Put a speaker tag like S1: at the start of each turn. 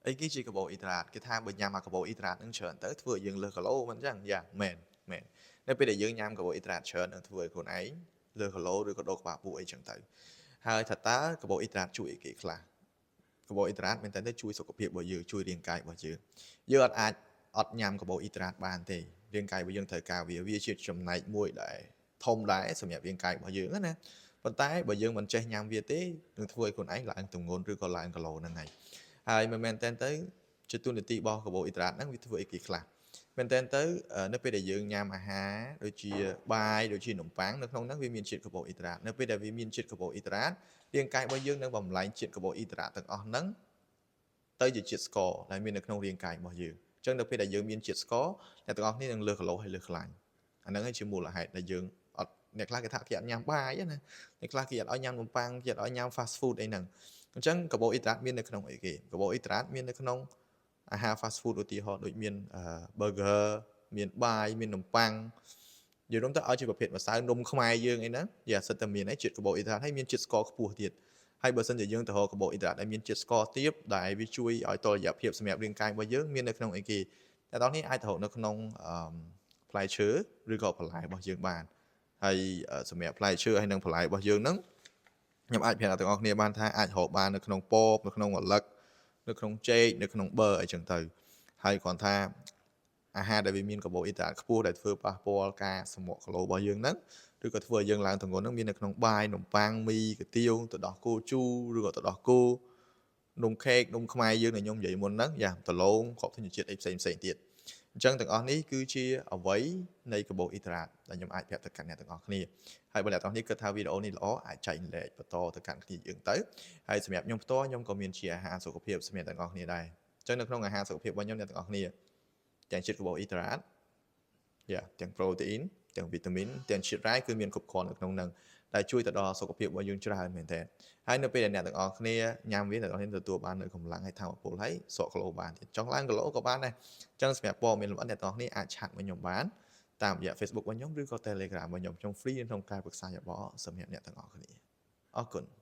S1: អីគេជាកាបូអ៊ីដ្រាតគេថាបើញ៉ាំអាកាបូអ៊ីដ្រាតហ្នឹងច្រើនទៅធ្វើឲ្យយើងលើសគីឡូមិនអញ្ចឹងយ៉ាមែនមែននៅពេលដែលយើងញ៉ាំកាបូអ៊ីដ្រាតច្រើននឹងធ្វើឲ្យខ្លួនឯងលើសគីឡូឬក៏ដូរក្បាលពោះអីចឹងទៅហើយថាតើកាបូអ៊ីដ្រាតជួយអីគេខ្លះកាបូអ៊ីដ្រាតមែនតើទៅជួយសុខភាពរបស់យើងជួយរាងកាយរបស់យើងយើងអត់អាចអត់ញ៉ាំកាបូអ៊ីដ្រាតបានទេរាងកាយរបស់យើងត្រូវការវាវាជាចំណែកមួយដែលធំដែរសម្រាប់រាងកាយរបស់យើងណាប៉ុន្តែបើយើងមិនចេះញ៉ាំវាទេនឹងធ្វើឲ្យខ្លួនឯងឡើងទម្ងន់ឬក៏ឡើងគីឡូហ្នឹងហើយហើយមិនមែនតែនទៅជាទូនាទីរបស់កាបូអ៊ីដ្រាតហ្នឹងវាធ្វើអីគេខ្លះមែនតើទៅនៅពេលដែលយើងញ៉ាំអាហារដូចជាបាយដូចជានំប៉័ងនៅក្នុងហ្នឹងវាមានជាតិកាបូអ៊ីដ្រាតនៅពេលដែលវាមានជាតិកាបូអ៊ីដ្រាតរាងកាយរបស់យើងនឹងបំលែងជាតិកាបូអ៊ីដ្រាតទាំងអស់ហ្នឹងទៅជាជាតិស្ករដែលមាននៅក្នុងរាងកាយរបស់យើងអញ្ចឹងនៅពេលដែលយើងមានជាតិស្ករអ្នកទាំងអស់គ្នានឹងលើសគីឡូហើយលើសខ្លាញ់អាហ្នឹងឯងជាមូលហេតុដែលយើងអត់អ្នកខ្លះគេថាគេអត់ញ៉ាំបាយណាអ្នកខ្លះគេអត់ឲ្យញ៉ាំនំប៉័ងគេអត់ឲ្យញ៉ាំ fast food អីហ្នឹងអញ្ចឹងកាបូអ៊ីដ្រាតមាននៅក្នុងអីគេកាបូអ៊ីដ្រាតមាននៅក្នុងអាហារ fast food ឧទាហរណ៍ដូចមាន burger មានបាយមាននំប៉័ងនិយាយរួមទៅឲ្យជាប្រភេទម្សៅនំខ្មែរយើងអីហ្នឹងយ៉ាសិតតែមានឯជាតិកាបូអ៊ីដ្រាតហើយមានជាតិស្ករខ្ពស់ទៀតហើយបើសិនជាយើងទៅរកកាបូអ៊ីដ្រាតដែលមានជាតិស្ករទាបដែលវាជួយឲ្យតុល្យភាពសម្រាប់រាងកាយរបស់យើងមាននៅក្នុងអីគេតែដល់នេះអាចទៅរកនៅក្នុងអឺផ្លែឈើឬក៏បន្លែរបស់យើងបានហើយសម្រាប់ផ្លែឈើហើយនិងបន្លែរបស់យើងហ្នឹងខ្ញុំអាចប្រាប់អ្នកទាំងអស់គ្នាបានថាអាចរកបាននៅក្នុងពពនៅក្នុងឪឡឹកនៅក្នុងចេកនៅក្នុងប័រអីចឹងទៅហើយគ្រាន់ថាអាហារដែលវាមានកាបូអ៊ីដ្រាតខ្ពស់ដែលធ្វើប៉ះពាល់ការសម្រក់គីឡូរបស់យើងហ្នឹងឬក៏ធ្វើឲ្យយើងឡើងទម្ងន់ហ្នឹងមាននៅក្នុងបាយនំប៉័ងមីកាទៀវទឹកដោះគោជូរឬក៏ទឹកដោះគោនំខេកនំខ្មែរយើងដែលខ្ញុំនិយាយមុនហ្នឹងយ៉ាដលងគ្រាប់ធញ្ញជាតិអីផ្សេងផ្សេងទៀតអញ្ចឹងទាំងអស់នេះគឺជាអ្វីនៃកាបូអ៊ីដ្រាតដែលខ្ញុំអាចប្រាប់ទៅកាន់អ្នកទាំងអស់គ្នាហើយបើអ្នកទាំងអស់គ្នាគិតថាវីដេអូនេះល្អអាចចែករំលែកបន្តទៅកាន់គ្នាយើងទៅហើយសម្រាប់ខ្ញុំផ្ទាល់ខ្ញុំក៏មានជាអាហារសុខភាពសម្រាប់ទាំងអស់គ្នាដែរអញ្ចឹងនៅក្នុងអាហារសុខភាពរបស់ខ្ញុំអ្នកទាំងអស់គ្នាទាំងជាតិកាបូអ៊ីដ្រាតយ៉ាទាំងប្រូតេអ៊ីនទាំងវីតាមីនទាំងជាតិរ៉ែគឺមានគ្រប់គ្រាន់នៅក្នុងហ្នឹងដែលជួយទៅដល់សុខភាពរបស់យើងច្រើនមែនទែនហើយនៅពេលដែលអ្នកទាំងអស់គ្នាញ៉ាំវាអ្នកទាំងអស់គ្នាទទួលបាននូវកម្លាំងហើយថាមពលហើយស្រកគីឡូបានទៀតចង់ឡើងគីឡូក៏បានដែរអញ្ចឹងសម្រាប់ព័ត៌មានលម្អិតអ្នកទាំងអស់គ្នាអាច chat មកខ្ញុំបានតាមរយៈ Facebook របស់ខ្ញុំឬក៏ Telegram របស់ខ្ញុំខ្ញុំ free នៅក្នុងការប្រឹក្សាយោបល់សម្រាប់អ្នកទាំងអស់គ្នាអរគុណ។